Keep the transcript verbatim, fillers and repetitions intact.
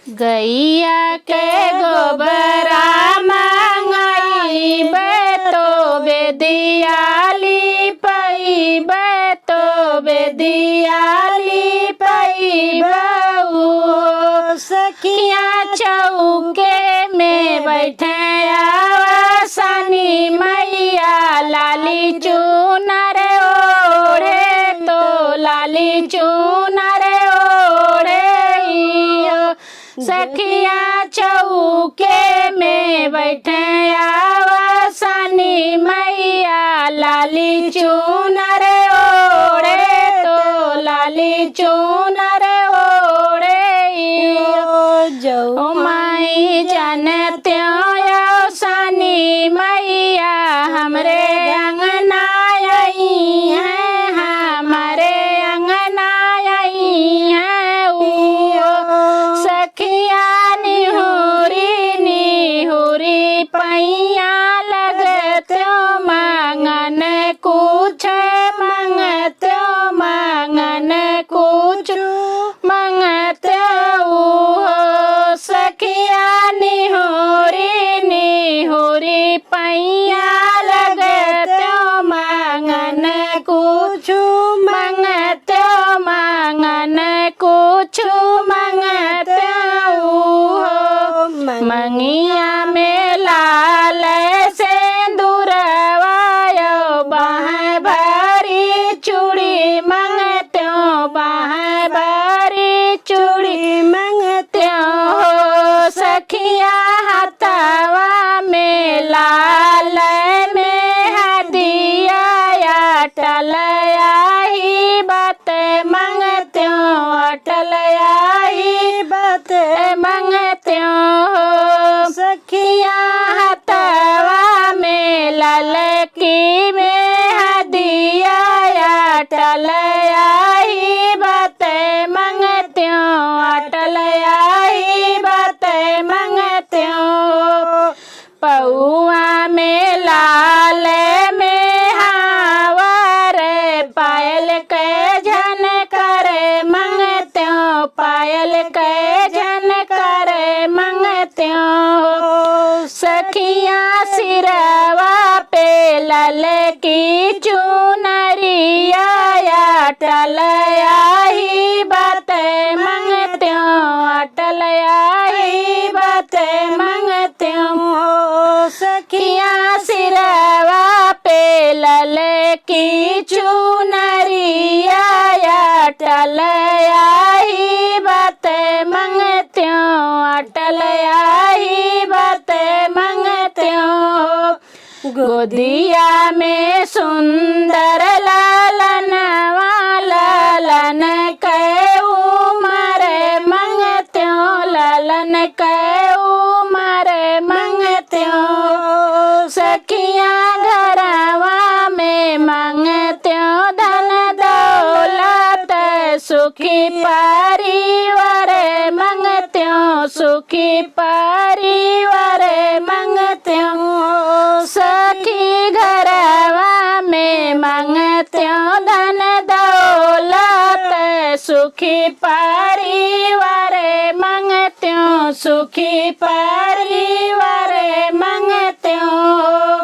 गइया के गोबरा मंगइबे तो बेदिया लिपइबे तो बेदिया लिपइबे हो। सखिया चौके में बैठे आवासनी मैया लाली चुनर ओढ़े तो लाली चुनर ओढ़े हो। सखिया चौके में बैठे आवासनी मैया लाली चुनर ओढ़े तो लाली चुनर ओढ़े हो। जो माई जानत्यो आवासनी मैया हमरे अंगना आई है, हमरे अंगना आई है ऊ हो। सखिया निहुरी निहुरी पैया लगत्यो मांगन कुछ, मंगत्यो मांगन कुछ मंगत्यो हो। सखिया निहुरी निहुरी पैया लगत्यो मांगन कुछ मंगत्यो मांगन कुछ मंगत्यो हो। मंगिया में लाल सेंदुरवा यो बाह भरी चूड़ी मंगत्यो, बाह भरी चूड़ी मंगत्यो हो। सखिया हथवा में लाल में हदिया अटल आही बात मंगत्यो, अटल आही बात मंगत्यो हो। सखिया हथवा में ललकी में हदिया अटल आही बात मंगत्यो, अटल आही बात मंगत्यो। पौआ में लाल में हावर पायल के झनकर मंगत्यो, पायल के झनकर मंगत्यो। सखिया सिरवा पे ललकी चुनरिया अटल आही बात मंगत्यो, अटल आही बात मंगत्यो। सखिया सिरवा पे ललकी चुनरिया अटल आही बात मंगत्यो, अटल आही बात मंगत्यो। गोदिया में सुंदर लालनवा, लालन के उमर मंगत्यो, लालन के उमर मंगत्यो। सखिया घरवा में मंगत्यो धन दौलत, सुखी परिवार मंगत्यो, सुखी परिवार मंगत्यो। सखी घरवा में मंगत्यो धन दौलत, सुखी परिवार मंगत्यो, सुखी परिवार मंगत्यो।